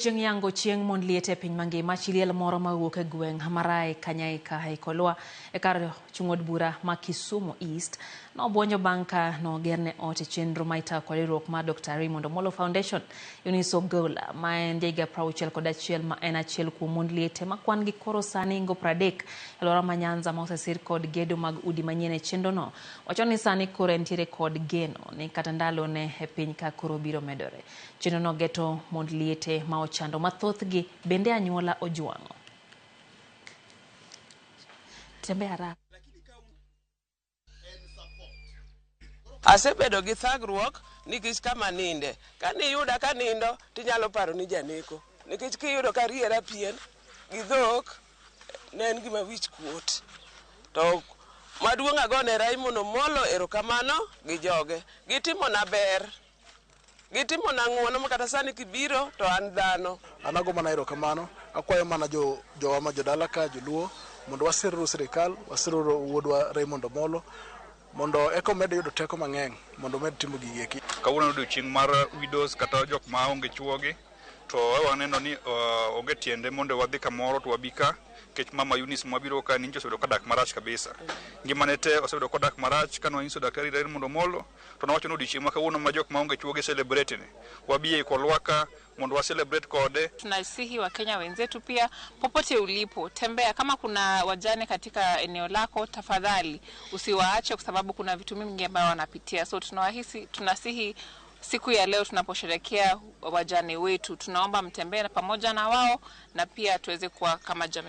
Chieng' yango chieng' mond liete e piny mangima, chi liel moro mawuok e gweng' Marae Kanyaika e Kolwa e kar chung' od bura ma Kisumu East nobuonjo bang' ka nogerne ot e chenro ma itayo kod riwruok mar Dr. Raymond Omolo Foundation. Eunice Ogola ma en jahiga 61 ma en achiel kuom mond liete ma kwan gi koro sani ingo 30 e alwora ma Nyanza ma osesir kod gedo mag udi manyien e chenrono, wacho ni sani koro entiere kod geno ni kata ndalone e piny ka koro biro medore. Chenrono geto mond liete ma ochando ma thothgi bende anyuola ojwang'o. Tembe haraka. Asebedo gi thagruok nikech kama ninde. Ka niyuda ka nindo tinyalo paro ni janeko. Nikech kiyudo ka riera pien gi dhok ne en gima wich kuot. To maduong' agone Raymond Omolo erokamano gi joge. Gitimona ber. Gitimona ng'uono ma kata sani kibiro to an dhano. An ago mana erokamano, akwayo mana jo jowa ma jodala ka joluo mondo wasiruru sirikal, wasiruru wuodwa Raymond Omolo mondo eka omed yudo teko mang'eny mondo omed timo gigi eki. Kawuono en odiochieng' mar widows kata jok ma onge chuogi to waneno ni onge tiende mondo wadhi kamoro to wabi ka nikech mama Eunice mwabiro ka ni osebedo kodak marach kabisa. Ngimane te osebedo kodak marach kane wanyiso daktari Raymond Omolo to nowacho ni odiochieng' ma kawuono ma jok maonge chuogi celebrate ni wabi ei Kolwa ka mondo wa celebrate kode. Tunasihi Wakenya wenzetu pia, popote ulipo, tembea. Kama kuna wajane katika eneo lako, tafadhali usiwaache, kwa sababu kuna vitu mingi ambayo wanapitia. So tunawahisi, tunasihi siku ya leo tunaposherekea wajane wetu, tunaomba mtembee pamoja na wao na pia tuweze kuwa kama jamii.